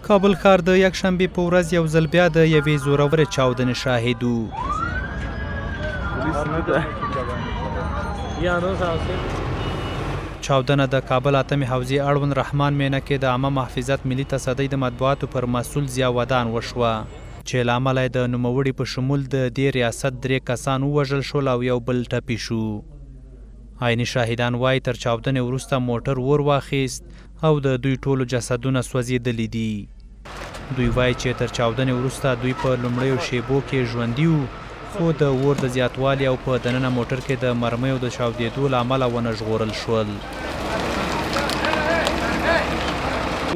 کابل ښار د یکشنبې په ورځ یو ځل بیا د یوې زورورې چاودنې شاهد و. چاودنه د کابل اتمې حوزې اړوند رحمان مېنه کې د عامه محافظت ملي تصدۍ د مطبوعاتو پر مسول ضیا ودان وشوه، چې له امله یې د نوموړي په شمول د دې ریاست 3 کسان ووژل شول او یو بل ټپي شو. عیني شاهدان وایي تر چاودنې وروسته موټر اور واخیست او د دوی ټولو جسدونه سوځېدلي دي. دوی وایي چې تر چاودنې وروسته دوی په لومړیو شیبو کې ژوندي وو، خو د اور د زیاتوالي او په دننه موټر کې د مرمیو د چاودېدو له امله ونه ژغورل شول.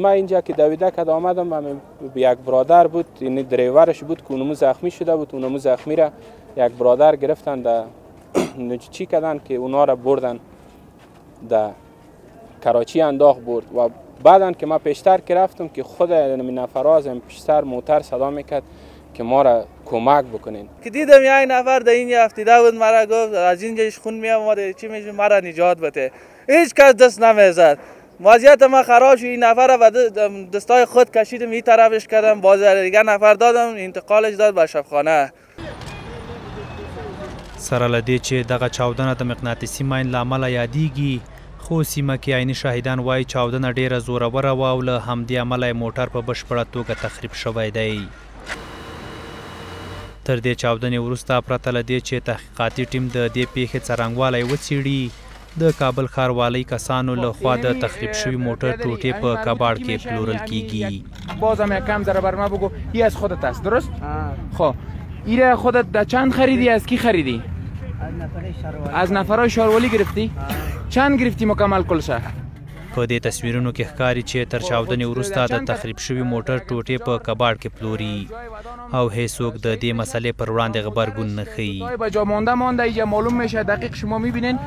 ما اینجا که دویده که آمدم، یک برادر بود، یعنی دریورش بود که اونمو زخمی شده بود، اونمو زخمی را یک برادر گرفتن در چی کردن که اونا را بردن در کراچی انداخت برد. و بعدا که ما پیشتر که رفتم که خود نفراز پیشتر موتر صدا میکرد که ما را کمک بکنین. که دیدم یک نفر در این افتیده بود، مرا گفت از اینجا خون میام، چی میشه، مرا نجات بده. هیچ کس دست نمیزد. وضعیت ما خراب شد. این نفر را دستای خود کشیدم این طرفش کردم، باز دیگر نفر دادم انتقالش داد به شفخانه. سره له دې چې دغه چاودنه د مقناطیسي ماین له امله یادیږي، خو سیمه کې عیني شاهدان وایي چاودنه ډېره زوروره وه او له همدې امله یې موټر په بشپړه توګه تخریب شوی دی. تر دې چاودنې وروسته پرته له دې چې تحقیقاتي ټیم د دې پېښې څرنګوالی وڅېړي، د کابل ښاروالۍ کسانو له خوا د تخریب شوي موټر ټوټې په کباړ کې پلورل کیږي. بازم یکم ذره بر ما بگو، ای از خودت است درست؟ خب ایره خودت در چند خریدی؟ از کی خریدی؟ از نفرای شاروالی گرفتی؟ چند گرفتی مکمل کلشه؟ په دې تصویرونو کې ښکاري چې تر چاودنې وروسته د تخریب شوي موټر ټوټې په کباړ کې پلوري او هیڅوک د دې مسئلې پر وړاندې غبرګون نه ښيي. به جا مانده مانده اینجا معلوم میشه، دقیق شما میبینین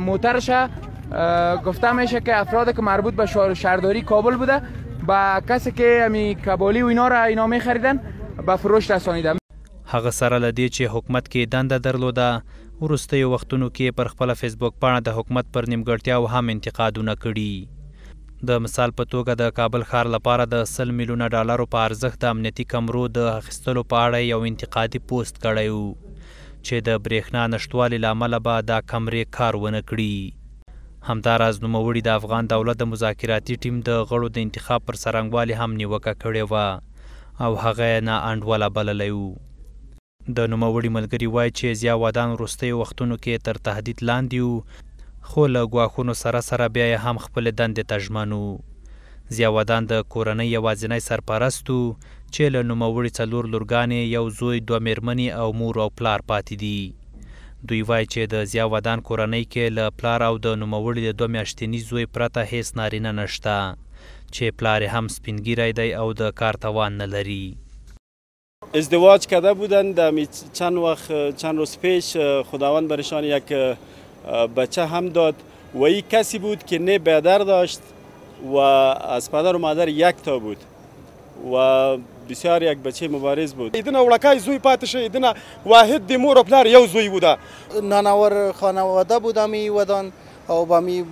موترش گفته میشه که افراد که مربوط به شهرداری کابل بوده با کسی که همی کبالی و اینا را اینا میخریدن به فروش رسانیدن. هغه سره له دې چې حکومت کې دنده درلوده، وروستیو وختونو کې پر خپله فیسبوک پاڼه د حکومت پر نیمګړتیاو هم انتقادونه کړي. د مثال په توګه د کابل ښار لپاره د 100 میلیونه ډالرو په ارزښت د امنیتي کمرو د اخیستلو په اړه یو انتقادي پوسټ کړی و چې د برېښنا نشتوالي له امله به دا کمرې کار ونه کړي. همداراز نوموړي د افغان دولت د مذاکراتي ټیم د غړو د انتخاب پر څرنګوالي هم نیوکه کړې وه او هغه یې نا انډوله بللی و. د نوموړي ملګري وایي چې ضیا ودان وروستیو وختونو کې تر تهدید لاندې و، خو له ګواښونو سره سره بیا یې هم خپلې دندې ته ژمن و. ضیا ودان د کورنۍ یوازینی سرپرست و چې له نوموړي 4 لورګانې، یو زوی، 2 مېرمنې او مور او پلار پاتې دي. دوی وایي چې د ضیا ودان کورنۍ کې له پلار او د نوموړي د 2 میاشتني زوی پرته هیڅ نارینه نشته چې پلار یې هم سپین ږیری دی او د کار توان نه لري. ازدواج کرده بودند، چند وقت چند روز پیش خداوند برشان یک بچه هم داد و این کسی بود که نه پدر داشت و از پدر و مادر یک تا بود و بسیار یک بچه مبارز بود. ایدنه وړکای زوی پاتې شي، ایدنه واحد د مور او پلار یو زوی بوده. ناناور خانواده بود می ودان او با می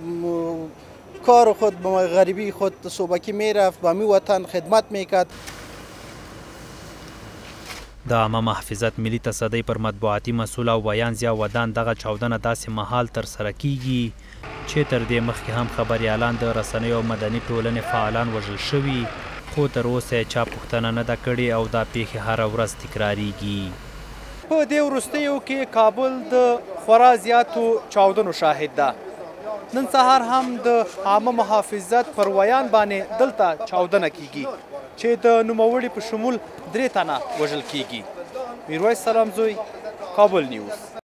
کار خود با غریبی خود صوبکی میرفت، با می وطن خدمت میکرد. د عامه محافظت ملي تصدۍ پر مطبوعاتي مسؤل او ویاند ضیا ودان دغه چاودنه داسې مهال ترسره کیږي چې تر دې مخکې هم خبریالان، د رسنیو او مدني ټولنې فعالان وژل شوي، خو تر اوسه یې چا پوښتنه نه ده کړې او دا پیښې هره ورځ تکراریږي. په دې وروستیو کې کابل د خورا زیاتو چاودنو شاهد ده. نن سهار هم د عامه محافظت پر ویاند باندې دلته چاودنه کیږي چې د نوموړي په شمول 3 تنه وژل کیږي. میرویس سلامزوی، کابل نیوز.